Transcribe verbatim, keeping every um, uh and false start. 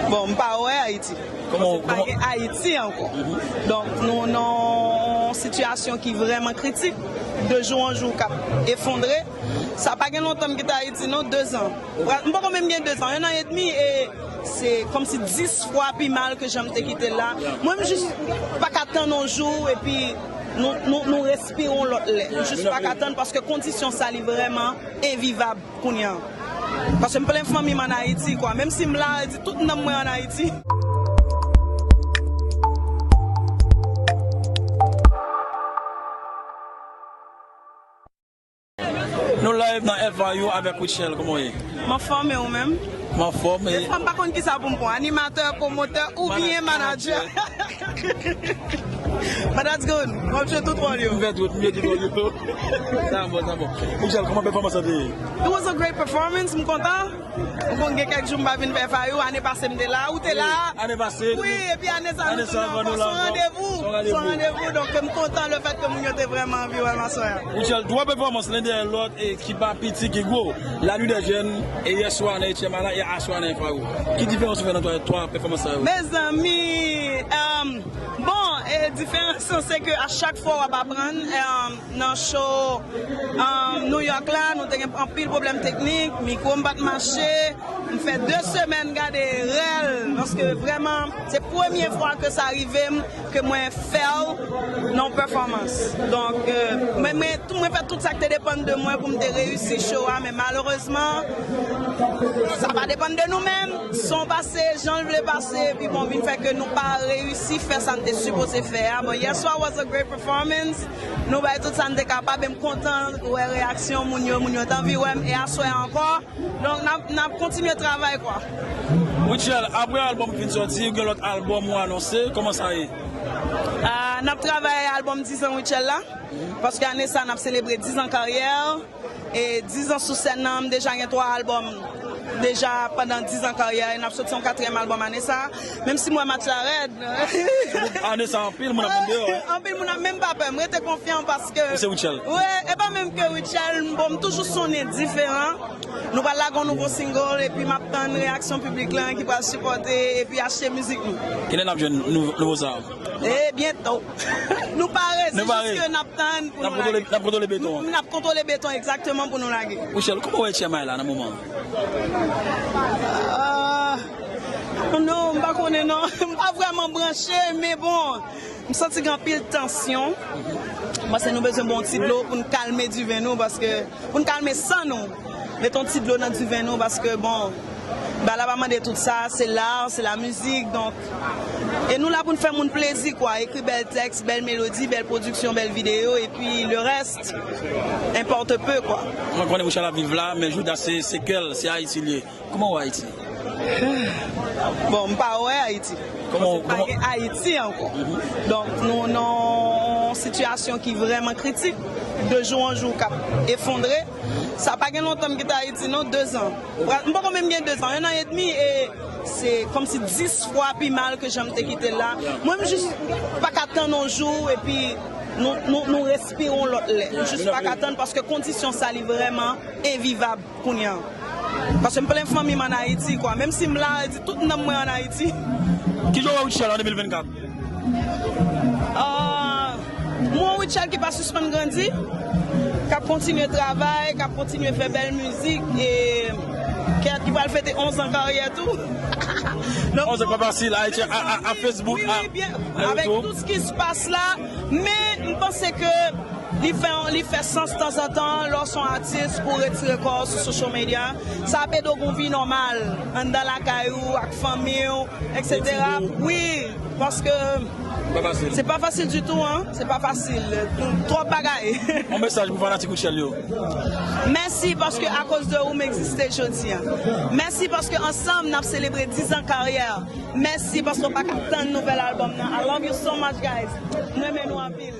Bon, m pa wè Ayiti. Paske pa gen Ayiti ankò. Donk, nou nan yon sitiyasyon ki vrèman kritik. De jou an jou, k ap efondre. Sa pa gen lontan m kite Ayiti, non, dezan. M poko menm gen dezan, en an edmi, e se kòmsi dis fwa pi mal ke jan m te kite l la. Mwen, m jis pa ka tann yon jou, epi nou, nou, nou respire yon lòt lè. M jis pa ka tann, paske kondisyon sa, li vrèman envivab kounye a. Paske m plen fanmi m ann Ayiti, kwa. Menm si m la, di tout nanm mwen ann Ayiti. Nou live nan F I U avèk Rutshelle, kòman w ye? M anfòm, e ou menm? M anfòm, e. Defwa m pa konn kisa pou m pran, animatè, pwomotè oubyen manadjè. But that's good. M ap jwe tout wòl yo. M fè tout, m jwe tout wòl yo. Sa bon, sa bon. Rutshelle, kòman pèfòmans lan te ye? It was a great performance, m kontan. M konn gen kèk jou m pa vin fè F I U, ane pase m te la, ou te la. Ane pase. Wi, epi ane sa nou tounen ankò, se yon randevou. Se yon randevou, donk m kontan le fèt ke moun yo te vrèman anvi wè m aswè a. Rutshelle, twa pèfòmans len dèyè lòt, e ki pa piti, ki gwo. La Nuit des Jeunes, e yè swa nan Etyèn Malan, e aswè nan F I U. Ki diferans ou fè nan twa, twa pèfòmans sa yo? Mezanmi, um, bon, e diferans lan, se ke a chak fwa w ap aprann, um, nan show, um, New York la, nou te gen anpil pwoblèm teknik, mikwo m pa t mache, m fè de semèn gade rèl, paske vrèman, se premye fwa ke sa rive m, ke mwen fè l nan yon pèfòmans. Donk, euh, mwen, mwen, tou, mwen fè tout sa k te depann de mwen pou m te reyisi show a, men malerezman, sa pa depann de nou menm. Son pase, jan l vle pase, epi bon, vin fè ke nou pa reyisi fè sa n te sipoze fè a. Bon, yè swa was a great performance. Nou bay tout sa n te kapab, e m kontan wè reyaksyon moun yo, moun yo t anvi wè m, e aswè a ankò. Donk, n ap, n ap kontinye travay, kwa. Rutshelle, apre albòm fin sòti, ou gen lòt albòm ou anonse, kòman sa ye? Ah, n ap travay albòm dizan Rutshelle la, paske ane sa, n ap selebre dizan karyè, e dizan sou sèn nan, m deja gen twa albòm, deja pandan dizan karyè, e n ap soti yon katriyèm albòm ane sa, menm si m wè match la rèd. Ane sa, anpil moun ap vin deyò, wi. Anpil moun ap, men m pa pè, m rete konfyan paske. Ou se Rutshelle. Wi, e pa menm ke Rutshelle, m, bon, m toujou sonnen diferan. Nou pral lage yon nouvo single, epi m ap tann reyaksyon piblik lan ki pral sipòte, epi achte mizik nou. Kilè n ap jwenn nou, nouvo sa a? E byento. Nou pare, se jis ke n ap tann pou nou lage. N ap kontwole, n ap kontwole beton an. N ap kontwole beton, egzakteman, pou nou lage. Rutshelle, kòman w wè Etyèn Malan la nan moman an? Ah, non, m pa konnen non. M pa vrèman branche, men bon, m santi gen anpil tansyon. M panse nou bezwen bon ti dlo pou n kalme diven nou, paske, pou n kalme san nou. Mete yon ti dlo nan diven nou, paske, bon, bagay la pa mande tout sa, se lar, se la mizik, donk, e nou la pou n fè moun plezi, kwa, ekri bèl tèks, bèl melodi, bèl pwodiksyon, bèl videyo, epi le reste importe peu, kwa. Mwen konnen Rutshelle ap viv la, men Jouda se, se kè l, se Ayiti l ye. Kòman w wè Ayiti? Bon, m pa wè Ayiti. Kòman, paske pa gen Ayiti ankò. Donk, nou nan yon sitiyasyon ki vrèman kritik. De jou an jou, k ap efondre. Sa pa gen lontan m kite Ayiti, non, dezan. M poko menm gen dezan, en an edmi, e se kòmsi dis fwa pi mal ke jan m te kite l la. Mwen, m jis pa ka tann yon jou, epi nou, nou, nou respire yon lòt lè. M jis pa ka tann, paske kondisyon sa, li vrèman envivab kounye a. Paske m plen fanmi m ann Ayiti, kwa. Menm si m la, di tout nanm mwen ann Ayiti. Kijan w wè Rutshelle an de mil vennkat? Ah, m wè yon Rutshelle ki pa sispann grandi, k ap kontinye travay, k ap kontinye fè bèl mizik, e kèt, ki pral fete onz an karyè tou. Donk, onz an pa fasil, Ayiti, a, a, a Facebook, wi, a, wi, byen, a avèk YouTube. Tout sa ki se pase la, men m panse ke li fè, li fè sans tanzantan, lè w se yon atis, pou w retire kò w sou social media. Sa ap ede w gen yon vi nòmal, anndan lakay ou, ak fanmi w, et cetera. Wi, paske se pa fasil ditou, an. Se pa fasil. Twòp bagay. Yon mesaj pou fanatik Rutshelle yo. Mèsi paske akoz de ou m egziste jodi a. Mèsi paske ansanm n ap selebre diz an karyè. Mèsi paske w pa ka tann nouvèl albòm nan. I love you so much, guys. M renmen nou anpil.